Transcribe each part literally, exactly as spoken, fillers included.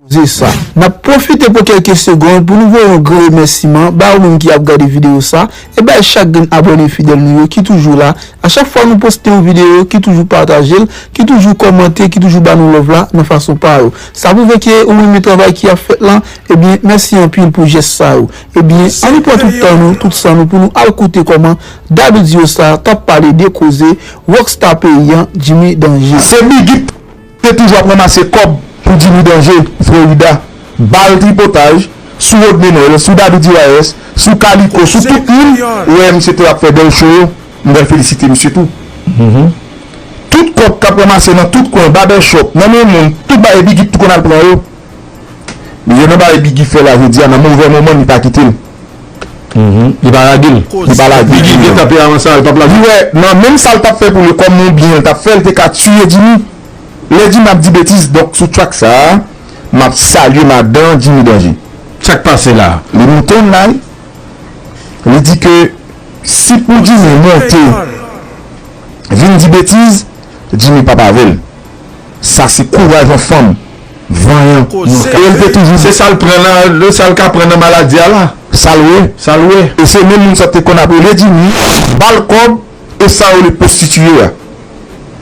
Koze sa. N ap pwofite pran kèlke segonn pou nou voye yon gran remèsiman ba ou menm ki ap gade videyo sa, e bay chak grenn abòne fidèl nou yo ki toujou la. A chak fwa nou poste yon videyo, ki toujou pataje l, ki toujou kòmante, ki toujou ba nou love la nan fason pa yo. Sa pwouve ke ou renmen travay ki ap fèt lan, ebyen, mèsi anpil pou jès sa yo. Ebyen, ann pran tout tan nou, tout san nou pou nou al koute kòman Dadou Diyosa t ap pale de koze Rockstar peyi an, Jimmy Danje. Se Biggie te toujou ap ranmase kòb pou Jimmy Danje, Florida, ba l tripotaj, sou Rodney Noël, sou Dadou D Y S, sou Kaliko, sou tout moun, ou wè misye te ap fè bèl show yo, m pral felisite misye tou. Tout kòb k ap ranmase nan tout kwen, barbershop, nan men moun, tout bagay Biggie tou konn al pran yo. Yo nan bagay Biggie fè la jodi a, nan movè moman li pa kite l. Li pa lage l. Li pa lage l. Biggie gen tanperaman sa, li p ap lage l. Li wè, nan menm sa l t ap fè pou li kòm yon byen l t ap fè, l te ka tiye Jimmy. Lè Jimmy ap di betiz, donk sou track sa a, m ap salye madan Jimmy Danje. Sa k pase la? Li monte yon live, li di ke si pou Jimmy monte vin di betiz, Jimmy p ap avè l. Sa se kouraj yon fanm vanyan. E l te toujou di. Se sa l pran nan, se sa l ka pran nan maladi a la. Sa l wè. Sa l wè. E se menm moun sa te konn ap rele Jimmy, ba l kòb, e sa yo rele pwostitiye a.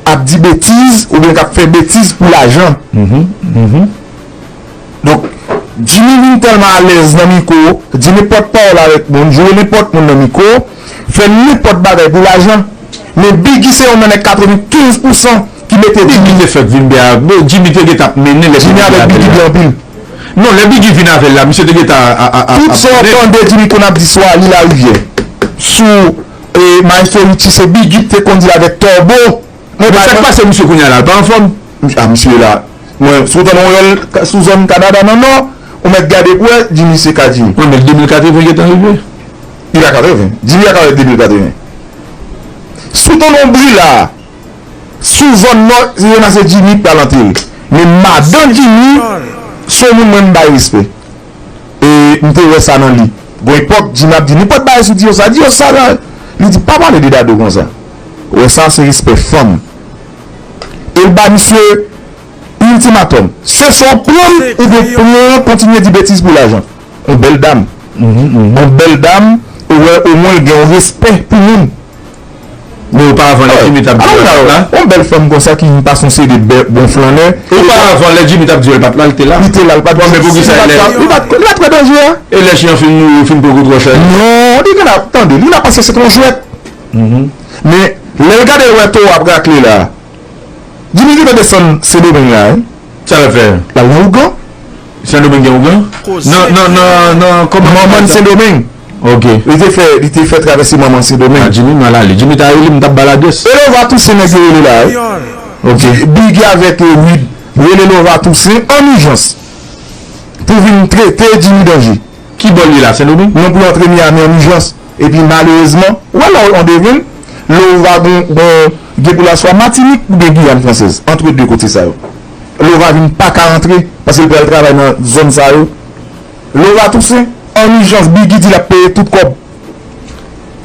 Ap di betiz, oubyen k ap fè betiz pou lajan. Donk, Jimmy vin tèlman alèz nan mikwo, di nenpòt pawòl avèk moun, joure nenpòt moun nan mikwo, fè nenpòt bagay pou lajan. Men Biggie se youn nan nèg katrevenkenz pousan ki mete Biggie te fèk vin byen avè, Jimmy te gentan ap mennen lè Jimmy avèk Biggie byen anpil. Non, lè Biggie vin avè l la, misye te gentan a, a, a, tout sa w ap tande Jimmy konn ap di sou Ali Larivière, sou, e, Maestro Richie, se Biggie ki te konn di l avèk Turbo. Men sa k pase misye kounye a la, l pa anfòm? A, misye la. Mwen, si w tande yon rèl sou zòn Kanada nan Nò, ou mèt gade pou wè, Jimmy se ka Jimmy. Wi, men de mil katreven gentan rive. Li pa katreven. Jimmy pa ka wè de mil katreven. Si w tande yon bri la, sou zòn Nò, se Jimmy k pral antere. Men madan Jimmy, se yon moun mwen m bay respè. E m te wè sa nan li. Gon epòk, Jimmy ap di nenpòt bagay sou Diyosa. Diyosa la, li di pa pale de Dadou konsa. Ou wè sa, se respè fanm. E l ba misye iltimatòm. Se swa w pran m, oubyen pran kontinye di betiz pou lajan. Yon bèl dam. Yon bèl dam, ou wè omwen l gen yon respè pou moun. Men oparavan, lè Jimmy t ap di yo l pa t la. Yon bèl fanm konsa ki vin pase yon seri de bè- bon flannè. Oparavan, lè Jimmy t ap di yo l pa t la, li te la. Li te la, li pa t. Bon, men poukisa lè li pa t wè danje a? E lè chen an fin mouri, fin poko twò chay? Non, li gen ap tande, li la pase se t yon jwèt. Men lè l gade l wè towo ap rakle la. Jimmy gentan desann Sendomeng la, wi. Sa l ap fè? L al nan ougan. Sendomeng gen ougan? Nan, nan, nan, nan, kòman? Manman Sendomeng. Ok. Li te fè, li te fè travèse manman Sendomeng. A, Jimmy mal ale. Jimmy ta rele m, m t ap ba l adrès. Elova Toussaint nèg yo rele la, wi. Ok. Biggie avèk, e, Wid rele Elova Toussaint an ijans pou vin trete Jimmy Danje. Ki bò l ye la, Sendomeng? Non, pou antre Miami an ijans. Epi malerezman, ou wè lè w an devin, Elova gon, gon, gen pou l al swa Matinik oubyen Giyàn fransèz, antre de kote sa yo. Elova vin pa ka antre, paske l pral travay nan zòn sa yo. Elova Toussaint, an ijans, Biggie di l ap peye tout kòb.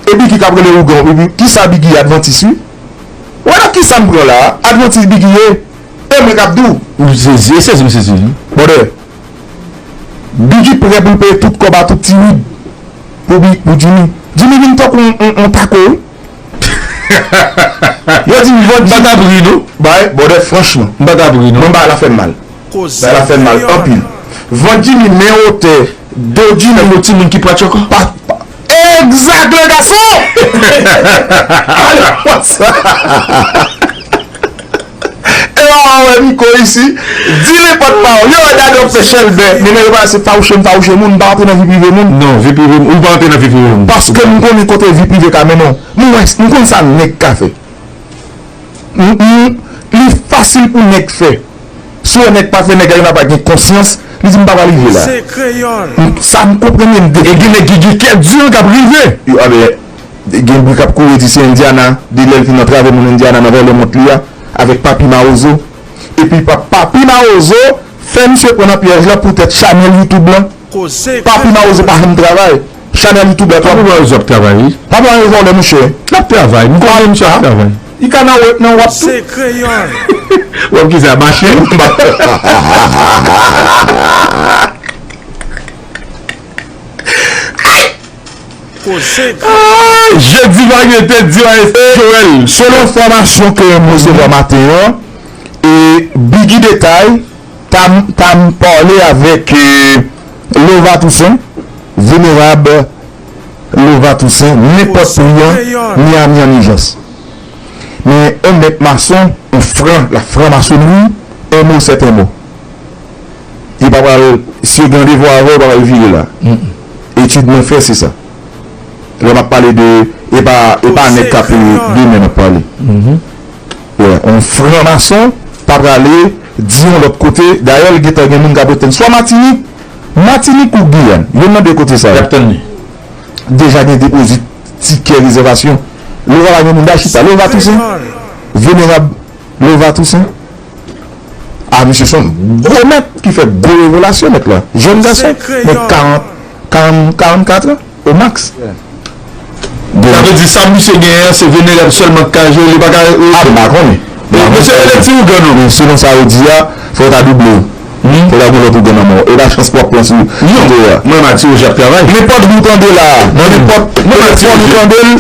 E Biggie k ap rele ougan, epi kisa Biggie ye, advantis, wi. Ou wè nan kisa m pran la a, advantis Biggie ye. E mwen k ap di w. M sezi, e sezi m sezi, wi. Brother, Biggie prè pou l peye tout kòb a tout ti Wid pou Bi-, pou Jimmy. Jimmy vin tankou yon, yon, yon tako, wi. Yo di m vann Jimmy. M pa t ap ri, non. Bay, brother, franchman. M pa t ap ri, non. Mwen, bagay la fè m mal. Bagay la fè m mal anpil. Vann Jimmy men wotè do Jimmy. Tankou timoun ki pran tchòkò. Pa, pa, egzak, le gason! Ale konsa. E w a wè Miko isi, di nenpòt pawòl. Yo wè Dadou ap fè chèlbè. Men nèg yo pa se fawouche m, fawouche moun, m pa antre nan vi prive moun. Non, vi prive moun, ou pa antre nan vi prive moun. Paske m konnen kote vi prive ka mennen w. M wè, m konn sa nèg ka fè. M, m, li fasil pou nèg fè. Si w wè nèg pa fè, nèg la gen pa gen konsyans, li di m pa pral rive la. M, sa m konprann, m dekouvri. E gen nèg ki gen kè di k ap rive. Yo, a ben, gen bri k ap kouri di se Indiana, de lè l fin antrave moun Indiana nan vòlè mont li a, avèk Papi Mawozo. Epi pa, Papi Mawozo fè misye pran nan pyèj la poutèt chanèl YouTube lan. Papi Mawozo pa janm travay. Chanèl YouTube la tou. Papi Mawozo ap travay, wi. Papi Mawozo vòlè, monchè. L ap travay. M konnen misye ap travay. Li ka nan wè, nan wap tou. Se kreyòl. W ap kisa, mache? M pa, m pa, Jedi Varye te di a Joel. Selon enfòmasyon ke m resevwa maten an, e Biggy Detay ta, ta pale avèk e, Lova Toussaint, venerab Lova Toussaint, nenpòt pri an, Miami an ijans. Men yon mèt mason, yon fran, la franmasonri, un mot c'est un mot. Li pa pral, si yo gen randevou avè w, yo pa pral vire la. Etid mwen fè, se sa. Lè m ap pale de, e pa, e pa nèg k ap, e, demen m ap pale. Wè, yon franmason pa prale di yon lòt kote. Dayè, l gentan gen moun k ap ret tann swa Matinik, Matinik ou Giyàn. Youn nan de kote sa yo. Y ap tann li. Deja gen depozit tikè rezèvasyon. Lè w pa gen moun bay chita. Lè w pa tousen. Venerab Lova Toussaint. A, misye se yon gwo mèt ki fè gwo revelasyon, mèt la. Jèn gason, mèt karant, karant, karannkat an, o maks. Sa vle di sa misye genyen an, se venerab sèlman k ka jere, li pa ka. A, m pa konnen. Misye rele ti ougan non. Men selon sa yo di a, fò yo ta double w. Fò w ta gen lòt ougan nan men w. E pa chans pou w ap pran sou kote a. Mwen Matye Roje ap travay. Nenpòt bout tande la. Nan nenpòt telefòn ou tande l,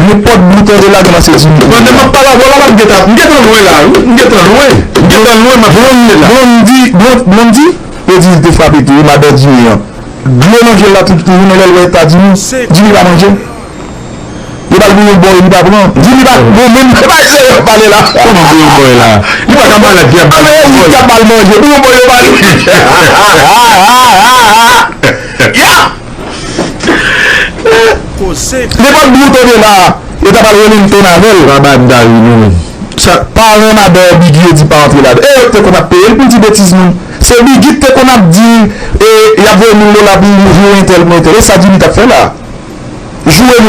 nenpòt bout tande la, gen se Jimmy. Pandan m ap pale avè w la, m gentan, m gentan lwen la, wi. M gentan lwen. M gentan lwen, m ap pale la. Blondy, Blon-, Blondy, yo di li te frape tou, wi, madan Jimmy an. Dlo nan je l la tou, toujou nan lè l wè eta Jimmy. Jimmy pa manje. Yo ba l bouyon bòy, li pa pran. Jimmy pa bon, menm se pa serye ap pale la. Kòman bouyon bòy la? Li pa ka malad, li ap ba l bouyon bòy. Li ka ba l manje, bouyon bòy yo ba l. Ya! Nenpòt bout tande la, yo ta pral rele m tonn avè l. Pa ba m Dari non. Sa paran madan Biggy yo di pa antre ladan. E yo te konn ap peye l pou l di betiz moun. Se Biggy te konn ap di, e, y ap voye mil dola pou joure entèl, pou entèl. E sa Jimmy t ap fè la. Joure moun.